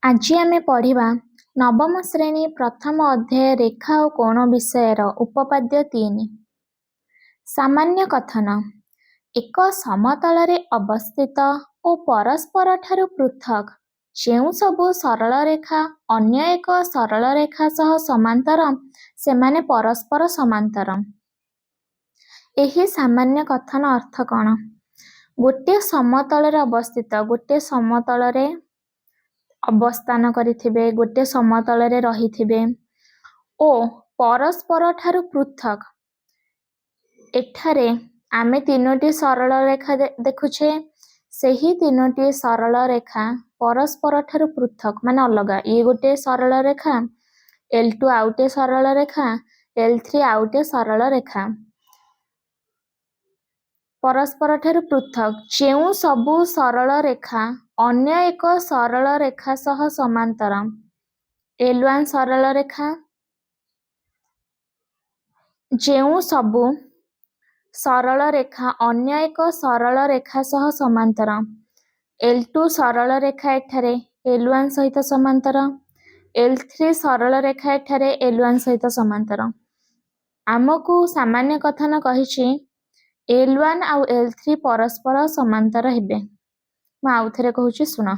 ଆଜି ଆମେ ପଢ଼ିବା ନବମ ଶ୍ରେଣୀ ପ୍ରଥମ ଅଧ୍ୟାୟ ରେଖା ଓ କୋଣ ବିଷୟର ଉପପାଦ୍ୟ 3। ସାମାନ୍ୟ କଥନ। ଏକ ସମତଳରେ ଅବସ୍ଥିତ ଓ ପରସ୍ପରଠାରୁ ପୃଥକ୍ ଯେଉଁ ସବୁ ସରଳରେଖା ଅନ୍ୟ ଏକ ସରଳରେଖା ସହ ସମାନ୍ତର, ସେମାନେ ପରସ୍ପର ସମାନ୍ତର। ଏହି ସାମାନ୍ୟ କଥନ ଅର୍ଥ କ'ଣ? ଗୋଟିଏ ସମତଳରେ ଅବସ୍ଥିତ, ଗୋଟିଏ ସମତଳରେ ଅବସ୍ଥାନ କରିଥିବେ, ଗୋଟିଏ ସମତଳରେ ରହିଥିବେ ଓ ପରସ୍ପରଠାରୁ ପୃଥକ୍। ଏଠାରେ ଆମେ ତିନୋଟି ସରଳ ରେଖା ଦେଖୁଛେ। ସେହି ତିନୋଟି ସରଳ ରେଖା ପରସ୍ପରଠାରୁ ପୃଥକ୍, ମାନେ ଅଲଗା। ଇଏ ଗୋଟିଏ ସରଳ ରେଖା, L2 ଆଉ ଗୋଟିଏ ସରଳ ରେଖା, L3 ଆଉ ଗୋଟିଏ ସରଳ ରେଖା। ପରସ୍ପରଠାରୁ ପୃଥକ୍ ଯେଉଁ ସବୁ ସରଳ ରେଖା ଅନ୍ୟ ଏକ ସରଳ ରେଖା ସହ ସମାନ୍ତର, L1 ସରଳ ରେଖା, ଯେଉଁ ସବୁ ସରଳ ରେଖା ଅନ୍ୟ ଏକ ସରଳ ରେଖା ସହ ସମାନ୍ତର, L2 ସରଳ ରେଖା ଏଠାରେ L1 ସହିତ ସମାନ୍ତର, L3 ସରଳ ରେଖା ଏଠାରେ L1 ସହିତ ସମାନ୍ତର। ଆମକୁ ସାମାନ୍ୟ କଥନ କହିଛି L1 ଆଉ L3 ପରସ୍ପର ସମାନ୍ତର ହେବେ। ମୁଁ ଆଉ ଥରେ କହୁଛି, ଶୁଣ।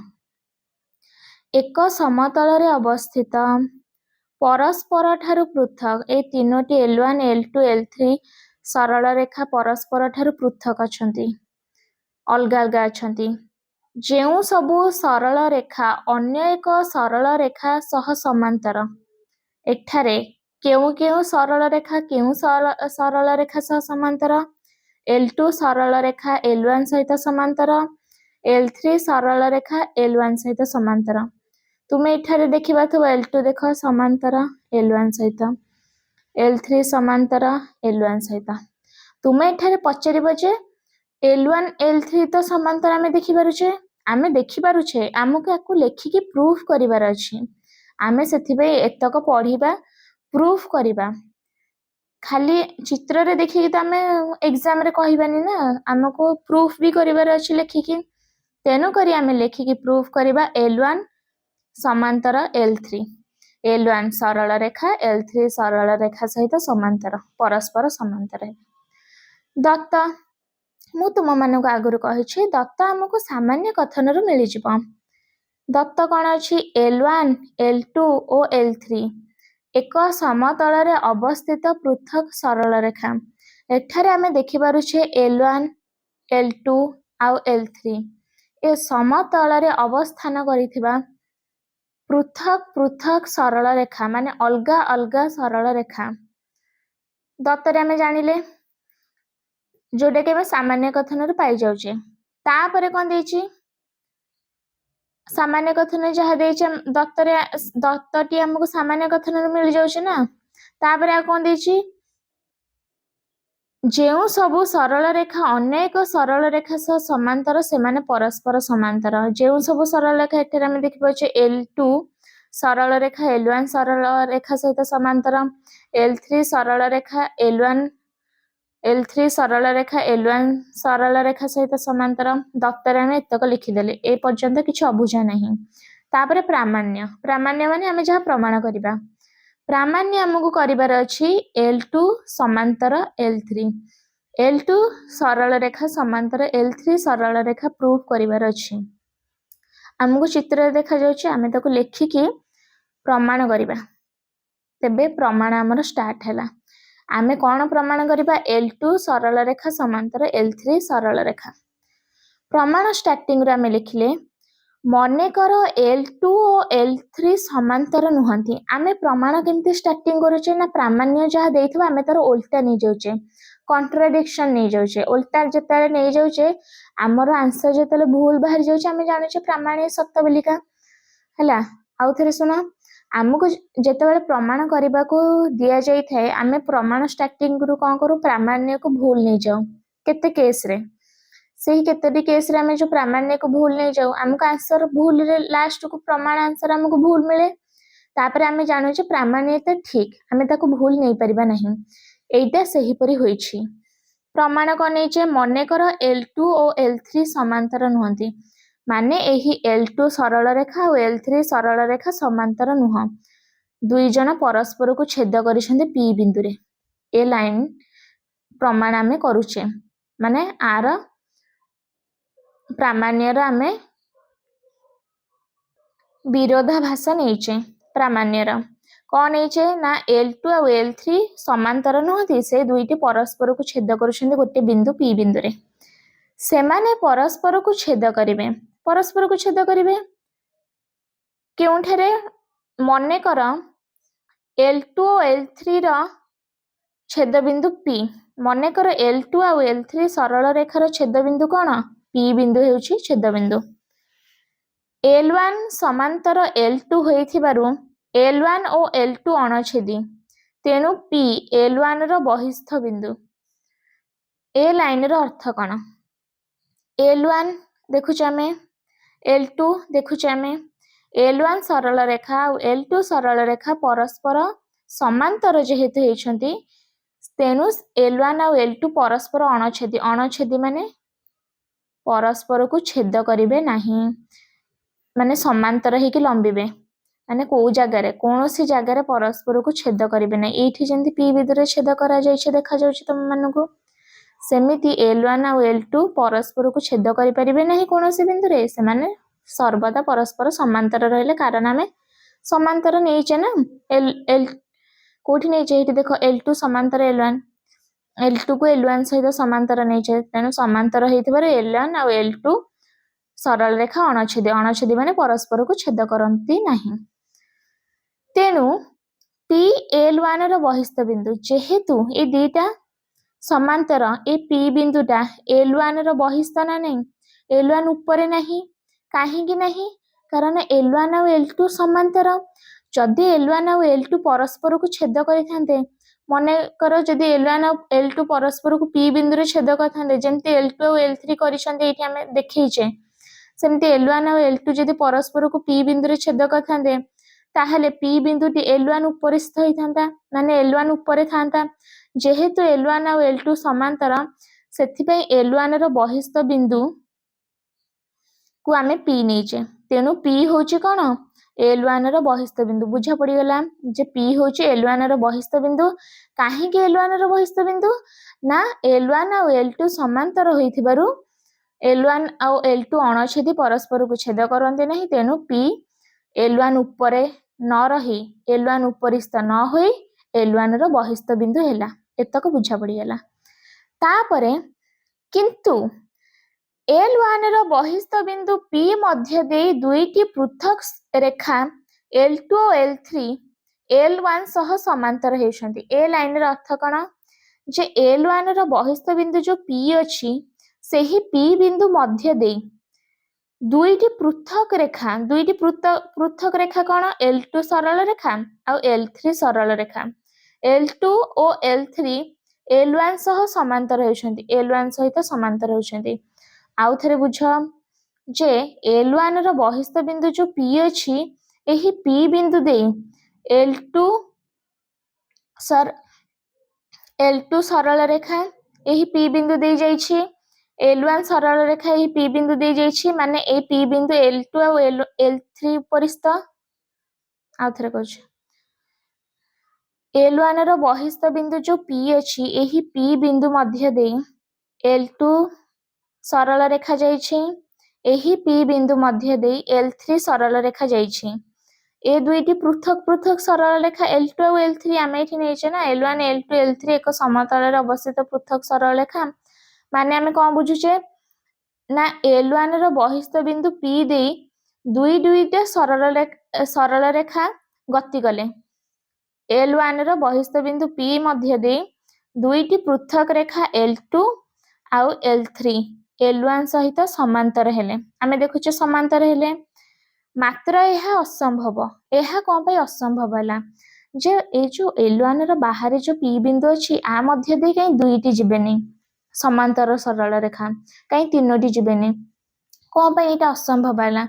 ଏକ ସମତଳରେ ଅବସ୍ଥିତ, ପରସ୍ପରଠାରୁ ପୃଥକ୍, ଏ ତିନୋଟି L1, L2, L3 ସରଳ ରେଖା ପରସ୍ପରଠାରୁ ପୃଥକ୍ ଅଛନ୍ତି, ଅଲଗା ଅଲଗା ଅଛନ୍ତି। ଯେଉଁ ସବୁ ସରଳ ରେଖା ଅନ୍ୟ ଏକ ସରଳ ରେଖା ସହ ସମାନ୍ତର, ଏଠାରେ କେଉଁ କେଉଁ ସରଳ ରେଖା କେଉଁ ସରଳ ରେଖା ସହ ସମାନ୍ତର? L2 ସରଳ ରେଖା L1 ସହିତ ସମାନ୍ତର, L3 ସରଳ ରେଖା L1 ସହିତ ସମାନ୍ତର। ତୁମେ ଏଠାରେ ଦେଖିପାରୁଥିବ, L2 ଦେଖ ସମାନ୍ତର L1 ସହିତ, L3 ସମାନ୍ତର L1 ସହିତ। ତୁମେ ଏଠାରେ ପଚାରିବ ଯେ L1 L3 ତ ସମାନ୍ତର ଆମେ ଦେଖିପାରୁଛେ। ଆମେ ଦେଖିପାରୁଛେ, ଆମକୁ ୟାକୁ ଲେଖିକି ପ୍ରୁଫ୍ କରିବାର ଅଛି। ଆମେ ସେଥିପାଇଁ ଏତକ ପଢିବା, ପ୍ରୁଫ୍ କରିବା। ଖାଲି ଚିତ୍ରରେ ଦେଖିକି ତ ଆମେ ଏକ୍ଜାମରେ କହିବାନି ନା, ଆମକୁ ପ୍ରୁଫ୍ ବି କରିବାର ଅଛି ଲେଖିକି। ତେଣୁକରି ଆମେ ଲେଖିକି ପ୍ରୁଫ୍ କରିବା L1 ସମାନ୍ତର L3। L1 ସରଳ ରେଖା L3 ସରଳ ରେଖା ସହିତ ସମାନ୍ତର, ପରସ୍ପର ସମାନ୍ତର। ଦତ୍ତ, ମୁଁ ତୁମମାନଙ୍କୁ ଆଗରୁ କହିଛି, ଦତ୍ତ ଆମକୁ ସାମାନ୍ୟ କଥନରୁ ମିଳିଯିବ। ଦତ୍ତ କ'ଣ ଅଛି? L1, L2 ଓ L3 ଏକ ସମତଳରେ ଅବସ୍ଥିତ ପୃଥକ୍ ସରଳ ରେଖା। ଏଠାରେ ଆମେ ଦେଖିପାରୁଛେ L1, L2 ଆଉ L3 ଏ ସମତଳରେ ଅବସ୍ଥାନ କରିଥିବା ପୃଥକ୍ ପୃଥକ୍ ସରଳ ରେଖା, ମାନେ ଅଲଗା ଅଲଗା ସରଳ ରେଖା। ଦତ୍ତରେ ଆମେ ଜାଣିଲେ, ଯୋଉଟାକି ଆମେ ସାମାନ୍ୟ କଥନରୁ ପାଇଯାଉଛେ। ତାପରେ କ'ଣ ଦେଇଛି? ସାମାନ୍ୟ କଥନ ଯାହା ଦେଇଛି ଦତ୍ତରେ, ଦତ୍ତଟି ଆମକୁ ସାମାନ୍ୟ କଥନରୁ ମିଳିଯାଉଛି ନା। ତାପରେ ଆଉ କ'ଣ ଦେଇଛି? ଯେଉଁ ସବୁ ସରଳ ରେଖା ଅନ୍ୟ ଏକ ସରଳ ରେଖା ସହ ସମାନ୍ତର, ସେମାନେ ପରସ୍ପର ସମାନ୍ତର। ଯେଉଁ ସବୁ ସରଳ ରେଖା, ଏଠାରେ ଆମେ ଦେଖିପାରୁଛେ L2 ସରଳ ରେଖା L1 ସରଳ ରେଖା ସହିତ ସମାନ୍ତର, L3 ସରଳ ରେଖା L1, L3 ସରଳ ରେଖା L1 ସରଳ ରେଖା ସହିତ ସମାନ୍ତର। ଦତ୍ତରେ ଆମେ ଏତକ ଲେଖିଦେଲେ, ଏ ପର୍ଯ୍ୟନ୍ତ କିଛି ଅବୁଝା ନାହିଁ। ତାପରେ ପ୍ରାମାଣ୍ୟ। ପ୍ରାମାଣ୍ୟ ମାନେ ଆମେ ଯାହା ପ୍ରମାଣ କରିବା। ପ୍ରାମାଣ୍ୟ ଆମକୁ କରିବାର ଅଛି L2 ସମାନ୍ତର L3, L2 ସରଳ ରେଖା ସମାନ୍ତର L3 ସରଳ ରେଖା ପ୍ରୁଫ୍ କରିବାର ଅଛି ଆମକୁ। ଚିତ୍ରରେ ଦେଖାଯାଉଛି, ଆମେ ତାକୁ ଲେଖିକି ପ୍ରମାଣ କରିବା। ତେବେ ପ୍ରମାଣ ଆମର ଷ୍ଟାର୍ଟ ହେଲା। ଆମେ କ'ଣ ପ୍ରମାଣ କରିବା? L2 ସରଳ ରେଖା ସମାନ୍ତର L3 ସରଳ ରେଖା। ପ୍ରମାଣ ଷ୍ଟାର୍ଟିଂରୁ ଆମେ ଲେଖିଲେ, ମନେକର L2 ଓ L3 ସମାନ୍ତର ନୁହନ୍ତି। ଆମେ ପ୍ରମାଣ କେମିତି ଷ୍ଟାର୍ଟିଂ କରୁଛେ ନା, ପ୍ରାମାଣ୍ୟ ଯାହା ଦେଇଥିବ ଆମେ ତାର ଓଲଟା ନେଇଯାଉଛେ, କଣ୍ଟ୍ରାଡିକ୍ସନ ନେଇଯାଉଛେ। ଓଲଟା ଯେତେବେଳେ ନେଇଯାଉଛେ, ଆମର ଆନ୍ସର ଯେତେବେଳେ ଭୁଲ ବାହାରି ଯାଉଛି, ଆମେ ଜାଣୁଛେ ପ୍ରାମାଣ୍ୟ ସତ ବୋଲିକା। ହେଲା, ଆଉ ଥରେ ଶୁଣ। ଆମକୁ ଯେତେବେଳେ ପ୍ରମାଣ କରିବାକୁ ଦିଆଯାଇଥାଏ, ଆମେ ପ୍ରମାଣ ଷ୍ଟାର୍ଟିଂରୁ କ'ଣ କରୁ? ପ୍ରାମାଣ୍ୟକୁ ଭୁଲ ନେଇଯାଉ କେତେ କେସ୍ରେ। ସେହି କେତୋଟି କେସ୍ରେ ଆମେ ଯୋଉ ପ୍ରାମାଣ୍ୟକୁ ଭୁଲ ନେଇଯାଉ, ଆମକୁ ଆନ୍ସର ଭୁଲରେ, ଲାଷ୍ଟକୁ ପ୍ରମାଣ ଆନ୍ସର ଆମକୁ ଭୁଲ ମିଳେ। ତାପରେ ଆମେ ଜାଣୁଛେ ପ୍ରାମାଣ୍ୟତା ଠିକ, ଆମେ ତାକୁ ଭୁଲ ନେଇପାରିବା ନାହିଁ। ଏଇଟା ସେହିପରି ହୋଇଛି। ପ୍ରମାଣ କ'ଣ ନେଇଛେ? ମନେକର L2 ଓ L3 ସମାନ୍ତର ନୁହନ୍ତି। ମାନେ ଏହି L2 ସରଳ ରେଖା ଆଉ L3 ସରଳ ରେଖା ସମାନ୍ତର ନୁହଁ, ଦୁଇ ଜଣ ପରସ୍ପରକୁ ଛେଦ କରିଛନ୍ତି ପି ବିନ୍ଦୁରେ। ଏ ଲାଇନ ପ୍ରମାଣ ଆମେ କରୁଛେ, ମାନେ ଆର ପ୍ରାମାଣ୍ୟର ଆମେ ବିରୋଧାଭାସ ନେଇଛେ। ପ୍ରାମାଣ୍ୟର କଣ ନେଇଛେ ନା L2 ଆଉ L3 ସମାନ୍ତର ନୁହନ୍ତି, ସେ ଦୁଇଟି ପରସ୍ପରକୁ ଛେଦ କରୁଛନ୍ତି ଗୋଟେ ବିନ୍ଦୁ ପି ବିନ୍ଦୁରେ। ସେମାନେ ପରସ୍ପରକୁ ଛେଦ କରିବେ। ପରସ୍ପରକୁ ଛେଦ କରିବେ କେଉଁଠାରେ? ମନେକର L2 ଓ L3 ର ଛେଦବିନ୍ଦୁ ପି। ମନେକର L2 ଆଉ L3 ସରଳ ରେଖାର ଛେଦବିନ୍ଦୁ କଣ? ପି ବିନ୍ଦୁ ହେଉଛି ଛେଦବିନ୍ଦୁ। L1 ସମାନ୍ତର L2 ହୋଇଥିବାରୁ L1 ଓ L2 ଅଣଛେଦୀ, ତେଣୁ ପି L1 ର ବହିସ୍ଥ ବିନ୍ଦୁ। ଏ ଲାଇନର ଅର୍ଥ କଣ? L1 ଦେଖୁଛେ ଆମେ, L2 ଦେଖୁଛେ ଆମେ। L1 ସରଳ ରେଖା ଆଉ L2 ସରଳ ରେଖା ପରସ୍ପର ସମାନ୍ତର ଯେହେତୁ ହେଇଛନ୍ତି, ତେଣୁ L1 ଆଉ L2 ପରସ୍ପର ଅଣଛେଦୀ। ଅଣଛେଦୀ ମାନେ ପରସ୍ପରକୁ ଛେଦ କରିବେ ନାହିଁ, ମାନେ ସମାନ୍ତର ହେଇକି ଲମ୍ବିବେ। ମାନେ କୋଉ ଜାଗାରେ, କୌଣସି ଜାଗାରେ ପରସ୍ପରକୁ ଛେଦ କରିବେ ନାହିଁ। ଏଇଠି ଯେମିତି ପି ବିନ୍ଦୁରେ ଛେଦ କରାଯାଇଛି ଦେଖାଯାଉଛି ତମମାନଙ୍କୁ, ସେମିତି L1 ଆଉ L2 ପରସ୍ପରକୁ ଛେଦ କରିପାରିବେ ନାହିଁ କୌଣସି ବିନ୍ଦୁରେ। ସେମାନେ ସର୍ବଦା ପରସ୍ପର ସମାନ୍ତର ରହିଲେ, କାରଣ ଆମେ ସମାନ୍ତର ନେଇଛେ ନା। ଏଲ ଏଲ କୋଉଠି ନେଇଛେ? ଏଇଠି ଦେଖ, L2 ସମାନ୍ତର L1। L2 କୁ L1 ସହିତ ସମାନ୍ତର ନେଇଛେ। ତେଣୁ ସମାନ୍ତର ହେଇଥିବାରୁ L1 ଆଉ L2 ସରଳ ରେଖା ଅଣଛେଦୀ। ଅଣଛେଦୀ ମାନେ ପରସ୍ପରକୁ ଛେଦ କରନ୍ତି ନାହିଁ। ତେଣୁ ପି L1 ର ବହିସ୍ଥ ବିନ୍ଦୁ। ଯେହେତୁ ଏଇ ଦିଟା ସମାନ୍ତର, ଏ ପି ବିନ୍ଦୁଟା L1 ର ବହିସ୍ଥ ନା ନାହିଁ? L1 ଉପରେ ନାହିଁ। କାହିଁକି ନାହିଁ? କାରଣ L1 ଆଉ L2 ସମାନ୍ତର। ଯଦି L1 ଆଉ L2 ପରସ୍ପରକୁ ଛେଦ କରିଥାନ୍ତେ, ମନେକର ଯଦି L1 ଆଉ L2 ପରସ୍ପରକୁ ପି ବିନ୍ଦୁରେ ଛେଦ କରିଥାନ୍ତେ, ଯେମିତି L2 ଆଉ L3 କରିଛନ୍ତି ଏଇଠି ଆମେ ଦେଖେଇଛେ, ସେମିତି L1 ଆଉ L2 ଯଦି ପରସ୍ପରକୁ ପି ବିନ୍ଦୁରେ ଛେଦ କରିଥାନ୍ତେ, ତାହେଲେ ପି ବିନ୍ଦୁଟି L1 ଉପରିସ୍ଥ ହେଇଥାନ୍ତା, ମାନେ L1 ଉପରେ ଥାନ୍ତା। ଯେହେତୁ L1 ଆଉ L2 ସମାନ୍ତର, ସେଥିପାଇଁ L1 ର ବହିସ୍ଥ ବିନ୍ଦୁ କୁ ଆମେ ପି ନେଇଛେ। ତେଣୁ ପି ହଉଛି କଣ? L1 ର ବହିସ୍ଥ ବିନ୍ଦୁ। ବୁଝା ପଡିଗଲା ଯେ ପି ହଉଛି L1 ର ବହିସ୍ଥ ବିନ୍ଦୁ। କାହିଁକି L1 ର ବହିସ୍ଥ ବିନ୍ଦୁ ନା L1 ଆଉ L2 ସମାନ୍ତର ହୋଇଥିବାରୁ L1 ଆଉ L2 ଅଣଛେଦୀ, ପରସ୍ପରକୁ ଛେଦ କରନ୍ତି ନାହିଁ। ତେଣୁ ପି L1 ଉପରେ ନ ରହି, L1 ଉପରିସ୍ଥ ନ ହୋଇ L1 ର ବହିସ୍ଥ ବିନ୍ଦୁ ହେଲା। ଏତକ ବୁଝା ପଡିଗଲା। ତାପରେ କିନ୍ତୁ L1 ର ବହିସ୍ଥ ବିନ୍ଦୁ ପି ମଧ୍ୟ ଦେଇ ଦୁଇଟି ପୃଥକ ରେଖା L2 ଓ L3 L1 ସହ ସମାନ୍ତର ହେଉଛନ୍ତି। ଏ ଲାଇନର ଅର୍ଥ କଣ? ଯେ L1 ର ବହିସ୍ଥ ବିନ୍ଦୁ ଯୋଉ ପି ଅଛି, ସେହି ପି ବିନ୍ଦୁ ମଧ୍ୟ ଦେଇ ଦୁଇଟି ପୃଥକ ରେଖା। ଦୁଇଟି ପୃଥକ ରେଖା କଣ? L2 ସରଳ ରେଖା ଆଉ L3 ସରଳ ରେଖା। L2 ଓ L3 L1 ସହ ସମାନ୍ତର ହେଉଛନ୍ତି। L1 ସହିତ ସମାନ୍ତର ହେଉଛନ୍ତି। ଆଉ ଥରେ ବୁଝ ଯେ L1 ର ବହିସ୍ଥ ବିନ୍ଦୁ ଯୋଉ ପି ଅଛି, ଏହି ପି ବିନ୍ଦୁ ଦେଇ L2 ସର L2 ସରଳ ରେଖା ଏହି ପି ବିନ୍ଦୁ ଦେଇ ଯାଇଛି, L1 ସରଳ ରେଖା ଏହି ପି ବିନ୍ଦୁ ଦେଇ ଯାଇଛି। ମାନେ ଏଇ ପି ବିନ୍ଦୁ L2 ଆଉ L3 ଉପରିସ୍ଥ। ଆଉ ଥରେ କହୁଛି, L1 ର ବହିସ୍ଥ ବିନ୍ଦୁ ଯୋଉ ପି ଅଛି, ଏହି ପି ବିନ୍ଦୁ ମଧ୍ୟ ଦେଇ L2 ସରଳ ରେଖା ଯାଇଛି, ଏହି ପି ବିନ୍ଦୁ ମଧ୍ୟ ଦେଇ L3 ସରଳ ରେଖା ଯାଇଛି। ଏ ଦୁଇଟି ପୃଥକ ପୃଥକ ସରଳ ରେଖା L2 ଆଉ L3 ଆମେ ଏଠି ନେଇଛେ ନା, L1, L2, L3 ଏକ ସମତଳରେ ଅବସ୍ଥିତ ପୃଥକ ସରଳ ରେଖା। ମାନେ ଆମେ କଣ ବୁଝୁଛେ ନା L1 ର ବହିସ୍ଥ ବିନ୍ଦୁ ପି ଦେଇ ଦୁଇ ଦୁଇଟା ସରଳ ରେଖା ଗତି କଲେ। L1 ର ବହିସ୍ଥ ବିନ୍ଦୁ ପି ମଧ୍ୟ ଦେଇ ଦୁଇଟି ପୃଥକ ରେଖା L2 ଆଉ L3 L1 ସହିତ ସମାନ୍ତର ହେଲେ। ଆମେ ଦେଖୁଛେ ସମାନ୍ତର ହେଲେ। ମାତ୍ର ଏହା ଅସମ୍ଭବ। ଏହା କଣ ପାଇଁ ଅସମ୍ଭବ ହେଲା? ଯେ ଏଇ ଯୋଉ L1 ର ବାହାରେ ଯୋଉ ପି ବିନ୍ଦୁ ଅଛି, ଆ ମଧ୍ୟ ଦେଇ କାହିଁ ଦୁଇଟି ଯିବେନି ସମାନ୍ତର ସରଳ ରେଖା? କାହିଁ ତିନୋଟି ଯିବେନି? କଣ ପାଇଁ ଏଇଟା ଅସମ୍ଭବ ହେଲା?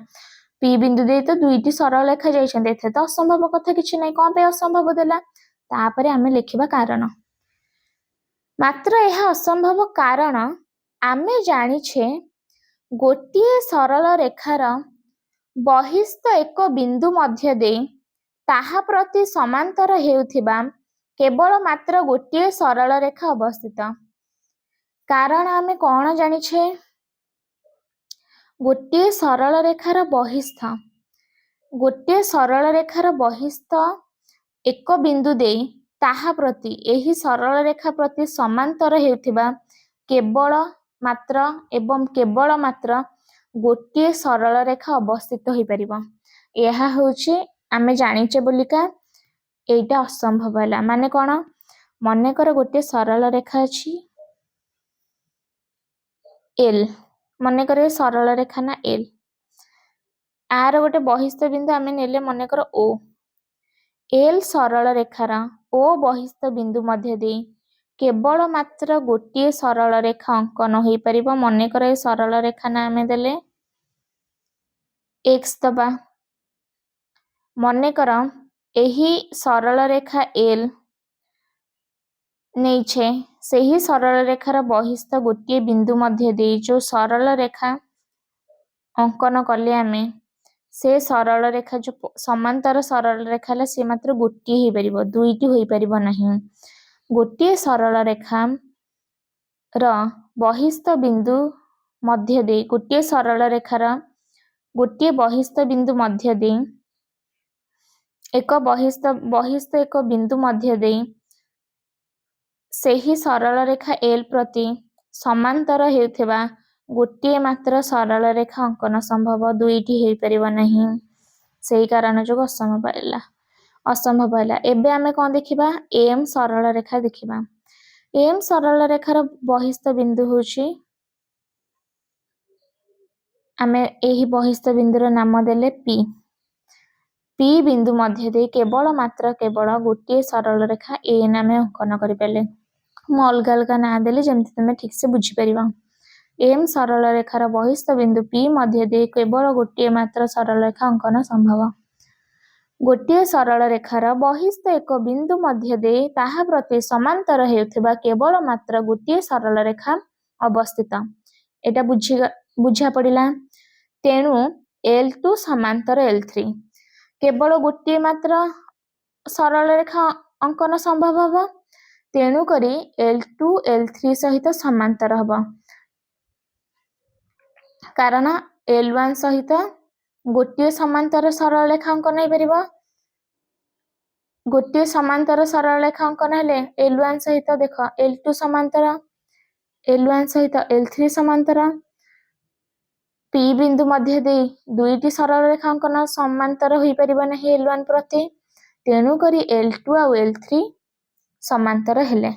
ପି ବିନ୍ଦୁ ଦେଇ ତ ଦୁଇଟି ସରଳ ରେଖା ଯାଇଛନ୍ତି, ଏଥିରେ ତ ଅସମ୍ଭବ କଥା କିଛି ନାହିଁ। କଣ ପାଇଁ ଅସମ୍ଭବ ଦେଲା? ତାପରେ ଆମେ ଲେଖିବା କାରଣ। ମାତ୍ର ଏହା ଅସମ୍ଭବ, କାରଣ ଆମେ ଜାଣିଛେ ଗୋଟିଏ ସରଳ ରେଖାର ବହିସ୍ଥ ଏକ ବିନ୍ଦୁ ମଧ୍ୟ ଦେଇ ତାହା ପ୍ରତି ସମାନ୍ତର ହେଉଥିବା କେବଳ ମାତ୍ର ଗୋଟିଏ ସରଳ ରେଖା ଅବସ୍ଥିତ। କାରଣ ଆମେ କଣ ଜାଣିଛେ? ଗୋଟିଏ ସରଳ ରେଖାର ବହିସ୍ଥ, ଗୋଟିଏ ସରଳ ରେଖାର ବହିସ୍ଥ ଏକ ବିନ୍ଦୁ ଦେଇ ତାହା ପ୍ରତି, ଏହି ସରଳ ରେଖା ପ୍ରତି ସମାନ୍ତର ହେଉଥିବା କେବଳ ମାତ୍ର ଏବଂ କେବଳ ମାତ୍ର ଗୋଟିଏ ସରଳ ରେଖା ଅବସ୍ଥିତ ହୋଇପାରିବ। ଏହା ହେଉଛି ଆମେ ଜାଣିଛେ ବୋଲିକା ଏଇଟା ଅସମ୍ଭବ ହେଲା। ମାନେ କଣ? ମନେକର ଗୋଟିଏ ସରଳ ରେଖା ଅଛି ଏଲ୍। ମନେକର ଏ ସରଳ ରେଖା ନା ଏଲ୍। ଆର ଗୋଟେ ବହିସ୍ଥ ବିନ୍ଦୁ ଆମେ ନେଲେ ମନେକର ଓ। ଏଲ୍ ସରଳ ରେଖାର ଓ ବହିସ୍ଥ ବିନ୍ଦୁ ମଧ୍ୟ ଦେଇ କେବଳ ମାତ୍ର ଗୋଟିଏ ସରଳ ରେଖା ଅଙ୍କନ ହୋଇପାରିବ। ମନେକର ଏ ସରଳ ରେଖା ନା ଆମେ ଦେଲେ ଏକ୍ସ ଦବା। ମନେକର ଏହି ସରଳ ରେଖା ଏଲ୍ ନେଇଛେ, ସେହି ସରଳ ରେଖାର ବହିସ୍ଥ ଗୋଟିଏ ବିନ୍ଦୁ ମଧ୍ୟ ଦେଇ ଯୋଉ ସରଳ ରେଖା ଅଙ୍କନ କଲେ ଆମେ, ସେ ସରଳ ରେଖା ଯୋଉ ସମାନ୍ତର ସରଳ ରେଖା ହେଲା, ସେ ମାତ୍ର ଗୋଟିଏ ହେଇପାରିବ, ଦୁଇଟି ହୋଇପାରିବ ନାହିଁ। ଗୋଟିଏ ସରଳ ରେଖା ର ବହିସ୍ଥ ବିନ୍ଦୁ ମଧ୍ୟ ଦେଇ, ଗୋଟିଏ ସରଳ ରେଖାର ଗୋଟିଏ ବହିସ୍ଥ ବିନ୍ଦୁ ମଧ୍ୟ ଦେଇ, ଏକ ବହିସ୍ଥ ଏକ ବିନ୍ଦୁ ମଧ୍ୟ ଦେଇ ସେହି ସରଳ ରେଖା ଏଲ୍ ପ୍ରତି ସମାନ୍ତର ହେଉଥିବା ଗୋଟିଏ ମାତ୍ର ସରଳ ରେଖା ଅଙ୍କନ ସମ୍ଭବ, ଦୁଇଟି ହେଇପାରିବ ନାହିଁ। ସେଇ କାରଣ ଯୋଗୁଁ ଅସମ୍ଭବ ହେଲା, ଅସମ୍ଭବ ହେଲା। ଏବେ ଆମେ କଣ ଦେଖିବା? ଏମ୍ ସରଳ ରେଖା ଦେଖିବା। ଏମ୍ ସରଳ ରେଖାର ବହିସ୍ଥ ବିନ୍ଦୁ ହେଉଛି, ଆମେ ଏହି ବହିସ୍ଥ ବିନ୍ଦୁର ନାମ ଦେଲେ ପି। ପି ବିନ୍ଦୁ ମଧ୍ୟ ଦେଇ କେବଳ ମାତ୍ର କେବଳ ଗୋଟିଏ ସରଳ ରେଖା ଏନ୍ ଆମେ ଅଙ୍କନ କରିପାରିଲେ। ମୁଁ ଅଲଗା ଅଲଗା ନାଁ ଦେଲି ଯେମିତି ତମେ ଠିକସେ ବୁଝିପାରିବ। ଏମ୍ ସରଳ ରେଖାର ବହିସ୍ଥ ବିନ୍ଦୁ ପି ମଧ୍ୟ ଦେଇ କେବଳ ଗୋଟିଏ ମାତ୍ର ସରଳ ରେଖା ଅଙ୍କନ ସମ୍ଭବ। ଗୋଟିଏ ସରଳ ରେଖାର ବହିସ୍ଥ ଏକ ବିନ୍ଦୁ ମଧ୍ୟ ଦେଇ ତାହା ପ୍ରତି ସମାନ୍ତର ହେଉଥିବା କେବଳ ମାତ୍ର ଗୋଟିଏ ସରଳ ରେଖା ଅବସ୍ଥିତ। ଏଇଟା ବୁଝା ପଡିଲା? ତେଣୁ ଏଲ୍ ଟୁ ସମାନ୍ତର ଏଲ୍ ଥ୍ରୀ। କେବଳ ଗୋଟିଏ ମାତ୍ର ସରଳ ରେଖା ଅଙ୍କନ ସମ୍ଭବ ହବ, ତେଣୁକରି ଏଲ୍ ଟୁ ଏଲ୍ ଥ୍ରୀ ସହିତ ସମାନ୍ତର ହବ। କାରଣ ଏଲ୍ ୱାନ୍ ସହିତ ଗୋଟିଏ ସମାନ୍ତର ସରଳ ରେଖା ଅଙ୍କନ ହେଇପାରିବ। ଗୋଟିଏ ସମାନ୍ତର ସରଳ ରେଖା ଅଙ୍କନ ହେଲେ ଏଲ୍ ୱାନ୍ ସହିତ, ଦେଖ, ଏଲ୍ ଟୁ ସମାନ୍ତର, ଏଲ୍ ୱାନ୍ ସହିତ ଏଲ୍ ଥ୍ରୀ ସମାନ୍ତର। ପି ବିନ୍ଦୁ ମଧ୍ୟ ଦେଇ ଦୁଇଟି ସରଳ ରେଖା ଅଙ୍କନ ସମାନ୍ତର ହୋଇପାରିବ ନାହିଁ ଏଲ୍ ୱାନ୍ ପ୍ରତି। ତେଣୁକରି ଏଲ୍ ଟୁ ଆଉ ଏଲ୍ ଥ୍ରୀ ସମାନ୍ତର ହେଲେ।